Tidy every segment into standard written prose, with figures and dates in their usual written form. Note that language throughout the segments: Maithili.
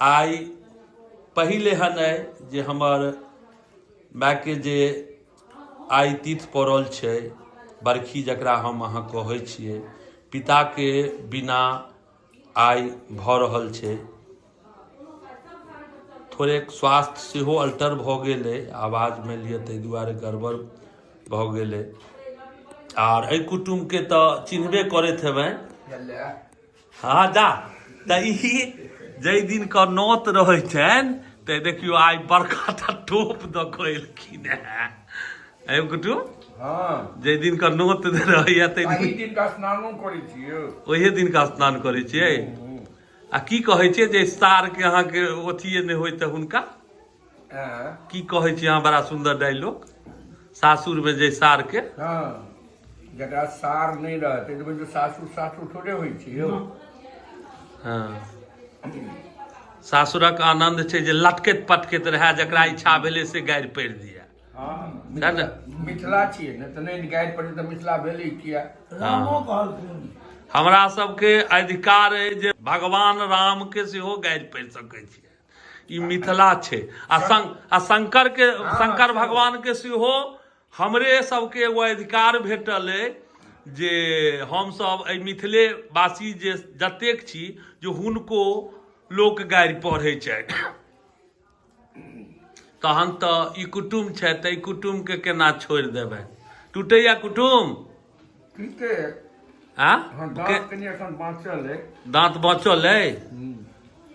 आइ पहिल एहन अइ जे हमर मायके जे आइ तिथि पड़ल छै, बरखी जकरा हम अहाँ कहै छियै, पिताके बिना आइ भऽ रहल छै। थोड़ेक स्वास्थ्य सेहो अल्टर भऽ गेल अइ, आवाज मानि लिअ ताहि दुआरे गड़बड़ भऽ गेल अइ। आर एहि कुटुम्बके तऽ चिन्हबे करैत हेबै। हँ जा तऽ ई जाहि दिन के नोत रहै छनि तऽ देखियौ आइ बड़का टा टोप दऽ कऽ एलखिन हेँ। आबि कुटुम। हँ। जाहि दिन के नोत रहैया ताहि दिन, दिन के स्नानो करै छियै। ओहे दिन के स्नान करै छियै। आ की कहै छियै जे सार के अहाँके अथिये नहि होय तऽ हुनका की कहै छी अहाँ? बड़ा सुन्दर डायलॉग, सासुर में जे सार के। हँ, जकरा सार नहि रहतै तऽ बुझू सासुर सासुर थोड़े होइ छै यौ। हँ, सासुरक आनंद छै जे लटकैत पटकैत रहए, जकरा इच्छा भेलै से गारि पढ़ि दिए। हँ, मिथिला, मिथिला छियै ने, तऽ नहि गारि पड़ै तऽ मिथिला भेलै किया? रामो कहलखिन हमरा सबके अधिकार अइ जे भगवान राम के सेहो गारि पढ़ि सकै छियै। ई मिथिला छै। आ आ शंकर के, शंकर भगवान के सेहो हमरे सबके एगो अधिकार भेटल अइ जे हमसब एहि मिथिले वासी जे जतेक छी जे हुनको लोक गारि पढ़ै छथि। तहन तऽ ई कुटुम छथि तऽ ई कुटुमके केना छोड़ि देबै? टूटैया कुटुम? ठीके। आ हँ, दाँत कनि एखन बाँचल अइ। दाँत बाँचल अइ।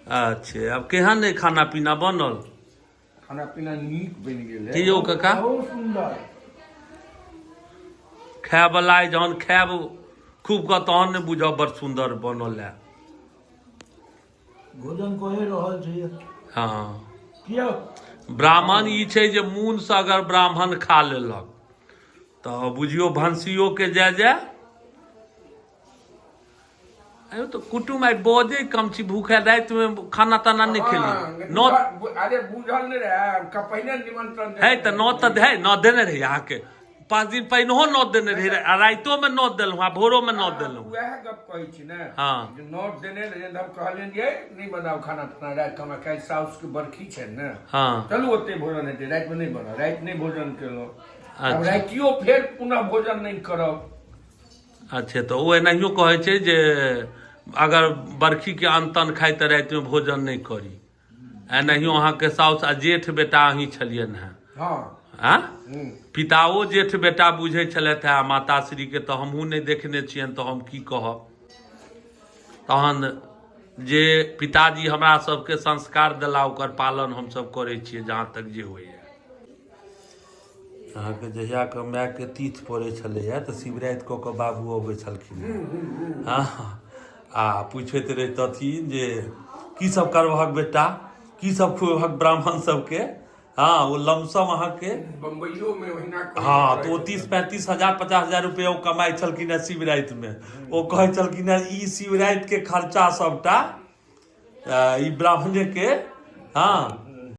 अच्छे, आब केहन अइ खाना पीना बनल? खाना पीना नीक बनि गेल। की यौ काका? बहुत सुन्दर। खायवला अइ, जहन खायब खूब कऽ तहन ने बुझब बड़ सुन्दर बनल है। भोजन कए रहल छी। हँ। किया? ब्राह्मण ई छै जे मोनसँ अगर ब्राह्मण खा लेलक तऽ बुझियौ भनसियो के जाय जाय। अयो तऽ कुटुम आइ बजै कम छी, भूखे रातिमे खाना ताना नहि खेली। नौ अरे बुझल नहि रहै, पहिने निमंत्रण है तऽ नौ तऽ है, नौ देने रही अहाँके 5 दिन पहिनहो नोत देने रही आ रातिओमे नोत देलहुँ आ भोरोमे नोत देलहुँ। वएह गप कहै छी ने। हँ। जे नोत देने रहियै तऽ हम कहलियनि जे नहि बनाउ खाना ताना राति, हमरा काल्हि साउसके बरखी छनि ने। हँ। चलू ओते भोजन हेतै, रातिमे नहि बनाउ। राति नहि भोजन केलहुँ, आब रातियो फेर पुनः भोजन नहि करब। अच्छा, तऽ ओ एनाहियो कहै छै जे अगर बरखीके अन्न तन्न खाइ तऽ रातिमे भोजन नहि करी। एनाहियो अहाँके साउस आ जेठ बेटा अहीं छलियनि हेँ। हँ। आँ, पिताओ जेठ बेटा बुझै छलथि हेँ आ माताश्रीके तऽ हमहूँ नहि देखने छियनि तऽ हम की कहब। तहन जे पिताजी हमरा सबके संस्कार देला ओकर पालन हमसब करै छियै जहाँ तक जे होइए। अहाँके जहियाके मायके तीथ पड़ै छलैए तऽ शिवराति कऽ कऽ बाबू अबै छलखिन हँ आ पूछैत रहितथिन जे की सब करबहक बेटा, की सब खुएबहक ब्राह्मण सबके। हँ, ओ लमसम अहाँके बम्बइयो में ओहिना। हँ, तऽ ओ 30-35 हजार 50 हजार रुपया ओ कमाइ छलखिन हेँ शिवरातिमे। ओ कहै छलखिन हेँ ई शिवरातिके खर्चा सबटा ई ब्राह्मणेके। हँ।